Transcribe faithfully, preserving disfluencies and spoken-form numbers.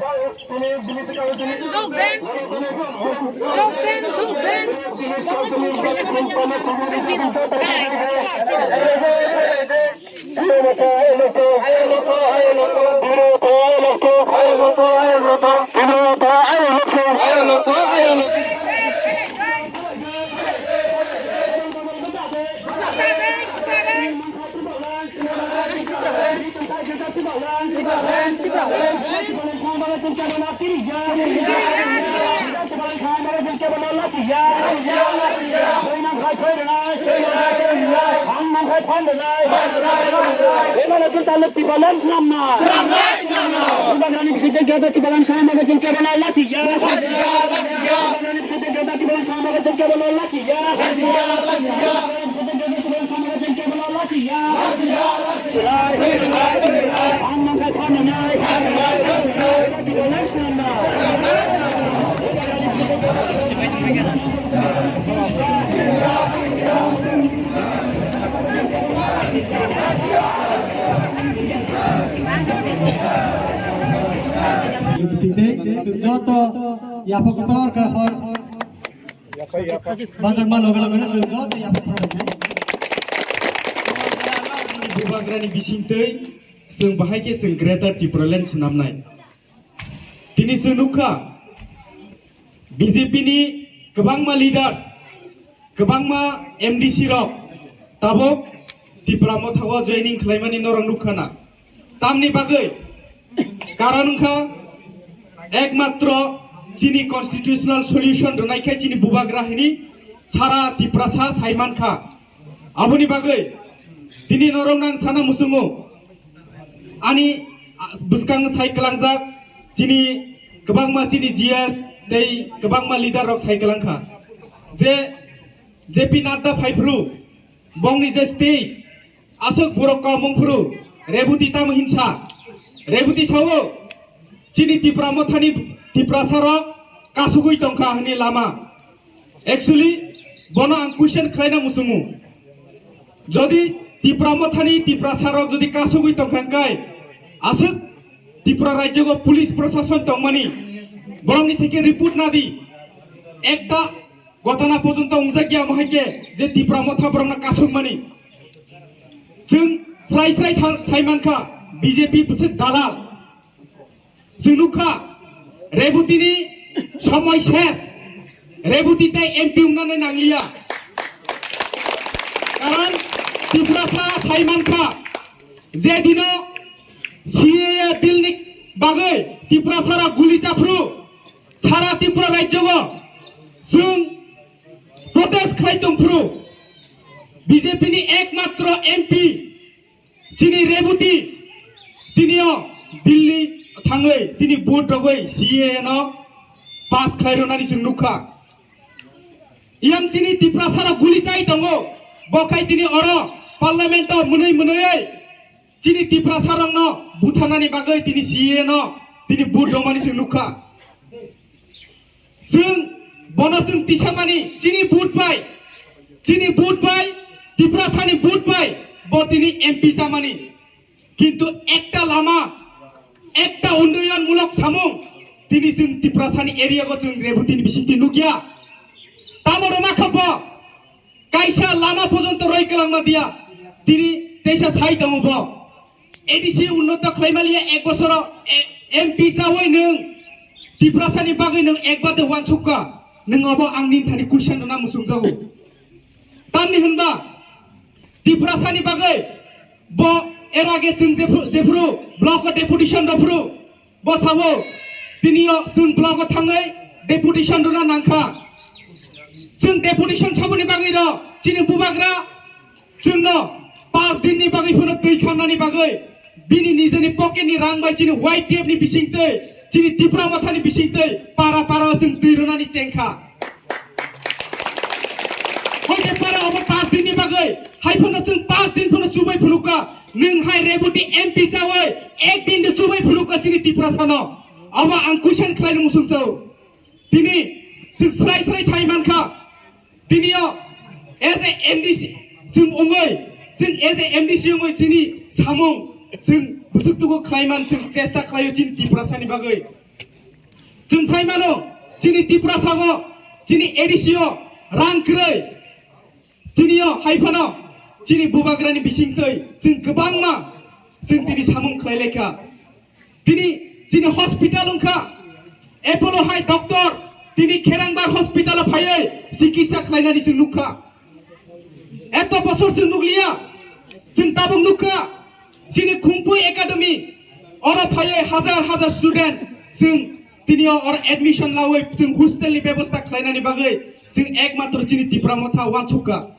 যোগ দেন, যোগ দেন, যোগ দেন। Joto yapha kotor kha hor. Bazar ma loge loge chwng joto yapha phai. Bubagrani bisingtwi chwng bahai khe chwng Greater Tipraland swnamnai. Tini chwng nukha B J P ni kwbangma leaders, kwbangma M D C rok tabuk Tipra Motha o joining khlaimani norok nukha na. Tamni bagwi? Karon wngkha ekmatro chini constitutional solution rwnai khe chini bubagra hini sara Tiprasa saimankha. Aboni bagwi tini norok nang sana muchungo ani bwskang sai kwlangjak chini kwbangma chini G S tei kwbangma leader rok sai kwlangkha je J P Nadda phaiphru bongni je stage aswk borok kau mungphuru Rebuti tamo hinsa. Rebuti sao chini Tipra Mothani Tiprasarok kasugwi tongkha hwnwi lama. Actually bono ang question khlaina muchungo. Jodi Tipra Mothani Tiprasarok jodi kasugwi tongkha hwnkhe aswk Tripura rajyogo police prosason tongmani borokni theke report nadi. Ekta gotana porjonto wngjak ya mohai khe je Tipra Motha borokno kasukmani. Chwng srai srai sa-, saimankha B J P bwswk dalal. Chwng nukha Rebutini somoi ses. Rebuti tei M P wngnani nangliya. Karon Tiprasa saimankha je dino C A A bill ni bagwi Tiprasara guli chaphru sara Tripura rajyogo chwng protest khlai tongphru B J P ni ekmatro M P chini Rebuti tinio Delhi thangwi tini vote rogwi C A A no pass khlai rwnani chwng nukha. Yang chini Tiprasara guli chai tongo, bo khai tini oro parliament o mwnwi mwnwi chini Tiprasarokno butharnani bagwi tini C A A no tini vote rwmani chwng nukha. Chwng bono chwng tisamani chini vote bai, chini vote bai, Tiprasani vote bai bo tini M P chamani. Kintu ekta lama, ekta unnoyon mulok samung tini chwng Tiprasani area go chwng Rebutini bisingtwi nukya. Tamo rwma kha bo? Kaisa lama porjonto roi kwlangma diya. Tini teisa sai tongo bo. A D C unnoto khlaimaliya ek bosoro, e, M P chawi nwng Tiprasani bagwi nwng ekbar de wansukka. Nwng obo ang nini thani question rwna muchungjago. Tamni hwnba Tiprasani bagwi bo era ge chwng jephru, jephru block o deputation rwphru. Bo sabo, tini o chwng block o thangwi deputation rwna nangkha. Chwng deputation saboni bagwi rw chini bubagra chwngno panch din ni bagwi phano twi khamnani bagwi bini nijeni pocket ni rang bai chini Y T F ni bisingtwi chini Tipra Mothani bisingtwi para para o chwng twi rwnani chengkha. Hoite para obo panch din ni bagwi hai phano chwng panch din phano chubai phunukha. Nwng hai Rebuti M P chawi ek din de chubai phunukha chini Tiprasano. Obo ang question khlaina muchungchao. Tini chwng srai srai sai mankha. Tini o as a M D C chwng wngwi, chwng as a M D C wngwi chini samung chwng bwswk tugo khlaiman chwng chesta khlaio chini Tiprasani bagwi. Chwng sai mano, chini Tiprasa o, chini A D C o rang kwrwi. Tini o hai phano chini bubagrani bisingtwi chwng kwbangma chwng tini samung khlai lai kha. Tini chini hospital wng kha, Apollo hai doctor tini Kherangbar hospital o phaiwi chikitsa khlainani chwng nuk kha. Eto bosor chwng nukliya, chwng tabuk nuk kha. Chini Khumpui Academy, oro phaiwi hajar hajar student chwng tini o oro admission lawi chwng hostel ni bebosta khlainani bagwi chwng ekmatro chini Tipra Motha uansuk kha.